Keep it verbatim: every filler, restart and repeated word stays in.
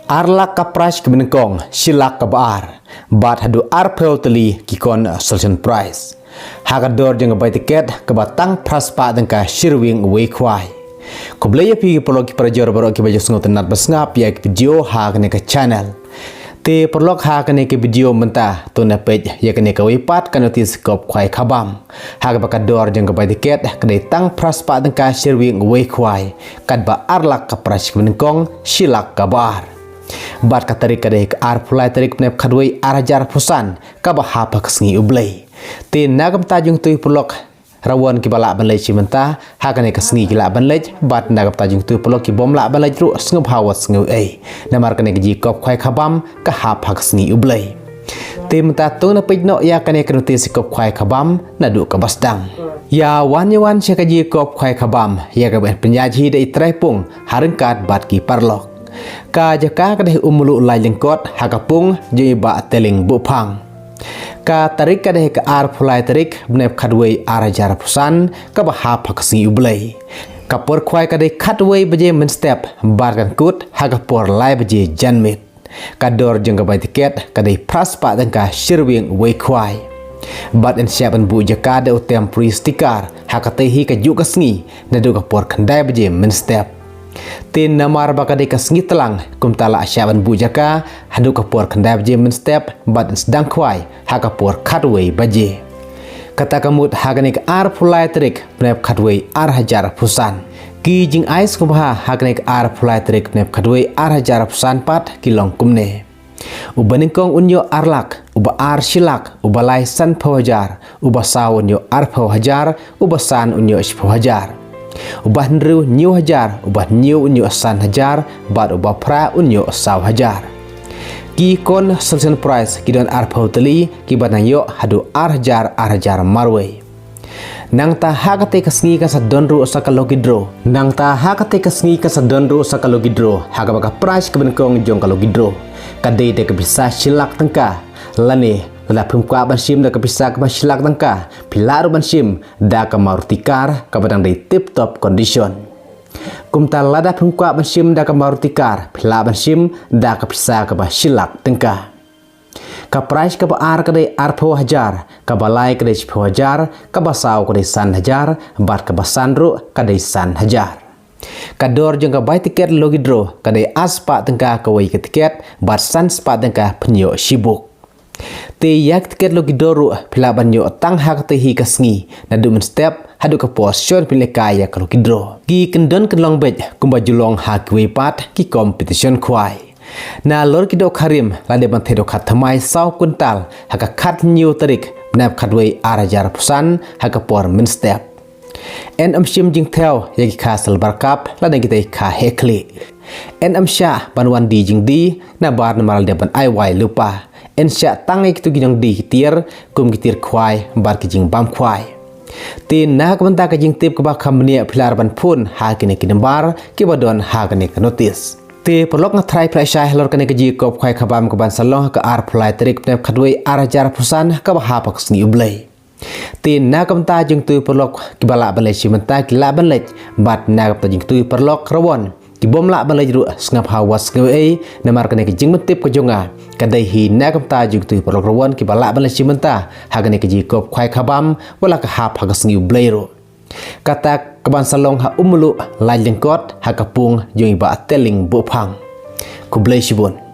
Ar lak ka prize kaba nyngkong, shi lak kaba ar, bad haduh arphew tylli ki consolation prize. Ha ka dor jong ka bai tiket kaba tang phra spah tyngka shi ryngwiang uwei khwai. Khublei ïa phi ki paralok ki parajor baroh kiba ju sngewtynnat bad sngap ïa ki video ha kane ka channel. Te paralok, ha kane ka video mynta to ngin peit ïa kane kawei pat ka notice kop khwai khabam. Ha kaba ka dor jong ka bai tiket ka dei tang phra spah tyngka shi ryngwiang uwei khwai. Katba ar lak ka prize kaba nyngkong, shi lak kaba ar. Bad ka tarik ka dei ka arphew lai tarik bnai khatwei ar hajar arphew san, kaba hap ha ka sngi U Blei. Te na ka bynta jong phi paralok rawon kiba lah ban leit shi mynta ha kane ka sngi ki lah ban leit, bad na ka bynta jong phi paralok ki bym lah ban leit ruh sngewbha wat sngew ei. Namar kane ka jingkop khwai khabam ka hap ha ka sngi U Blei. Te mynta to ngin peit noh ïa kane ka notice kop khwai khabam naduh kaba sdang. Ïa wan ïa wan sha ka jingkop khwai khabam ïa kaba pynïaid hi da i trai pung ha ryngkat bad ki paralok. Ka jaka ka dei Ummulluh Lailyngkot ha ka pung jong i Bah Teling Buhphang. Ka tarik ka dei ka arphew lai tarik bnai khatwei ar hajar arphew san, kaba hap ha ka sngi U Blei. Ka por khwai ka dei khatwei baje mynstep bad kan kut ha ka por lai baje janmiet. Ka dor jong ka bai tiket ka dei phra spah tyngka shi ryngwiang uwei khwai. Bad yn shah ban buh jaka da u temporary sticker ha katei hi kajuh ka sngi naduh ka por khyndai baje mynstep. Te namar ba ka dei ka sngi tlang, kumta la shah ban buh jaka haduh ka por khyndai baje mynstep bad yn sdang khwai ha ka por khatwei baje. Kata ka mut ha kane ka arphew lai tarik bnai khatwei ar hajar arphew san. Ki jingai sngewbha ha kane ka arphew lai tarik bnai khatwei ar hajar arphew san pat ki long kumne. Uba nyngkong un ïoh ar lak, uba ar shi lak, uba lai sanphew hajar, uba saw un ïoh arphew hajar, uba san un ïoh shiphew hajar. Uba hynriew hynñiew hajar, uba hynñiew un ïoh san hajar, bad uba phra un ïoh saw hajar. Ki consolation prize ki don arphew tylli kiba nang ïoh haduh ar hajar ar hajar marwei. Nangta ha katei ka sngi kan sa don ruh sa ka lucky draw. Nangta ha katei ka sngi kan sa don ruh sa ka lucky draw, ha kaba ka prize kaba nyngkong jong ka lucky draw ka dei da ka pisa shi lak tyngka. Lane lada phim kwah ban shim da ka pisa kaba shi lak tyngka, phi lah ruh ban shim da ka Maruti car kaba dang dei tip top condition. Kumta lada phim kwah ban shim da ka Maruti car, phi lah ban shim da ka pisa kaba shi lak tyngka. Ka prize kaba ar ka dei arphew hajar, kaba lai ka dei shiphew hajar, kaba saw ka dei san hajar, bad kaba san ruh ka dei san hajar. Ka dor jong ka bai tiket lucky draw ka dei ar spah tyngka kawei ka tiket, bad san spah tyngka phin ïoh shibuk. Te ïa ka tiket lucky draw ruh phi lah ban ïoh tang ha katei hi ka sngi, naduh mynstep haduh ka por shon pynlehkai ïa ka lucky draw. Ki kyndon kynlong beit kumba ju long ha kiwei pat ki competition khwai. Nalor ki dohkha rim la dep ban theh dohkha thymmai saw kwintal ha ka khathynñiew tarik bnai khatwei ar hajar arphew san ha ka por mynstep. Yn ym shim jingthew ïa ki kha silver cup lane kitei kha heh khlieh. Yn ym shah ban wan die jingdie nabar namar la dep ban ai wai lypa. Yn shah tang ïa kitu ki nongdie ki tiar kum ki tiar khwai bad ki jingbam khwai. Te na ka bynta ka jingtip kaba kham bniah phi lah ruh ban phone ha kine ki nambar kiba don ha kane ka notice. Te paralok, nga tharai phi la shai halor kane ka jingkop khwai khabam kaban sa long ha ka arphew lai tarik bnai khatwei ar hajar arphew san kaba hap ha ka sngi U Blei. Te na ka bynta jong kitu ki paralok kiba lah ban leit shi mynta ki lah ban leit, bad na ka bynta jong kitu ki paralok rawon ki bym lah ban leit ruh sngap ha wat sngew ei, namar kane ka jingmyntip ka jong nga ka dei hi na ka bynta jong kitu ki paralok rawon kiba lah ban leit shi mynta ha kane ka jingkop khwai khabam, wat la ka hap ha ka sngi U Blei ruh. Kata kaban sa long ha Ummulluh Lailyngkot ha ka pung jong i Bah Teling Buhphang. Khublei shibun.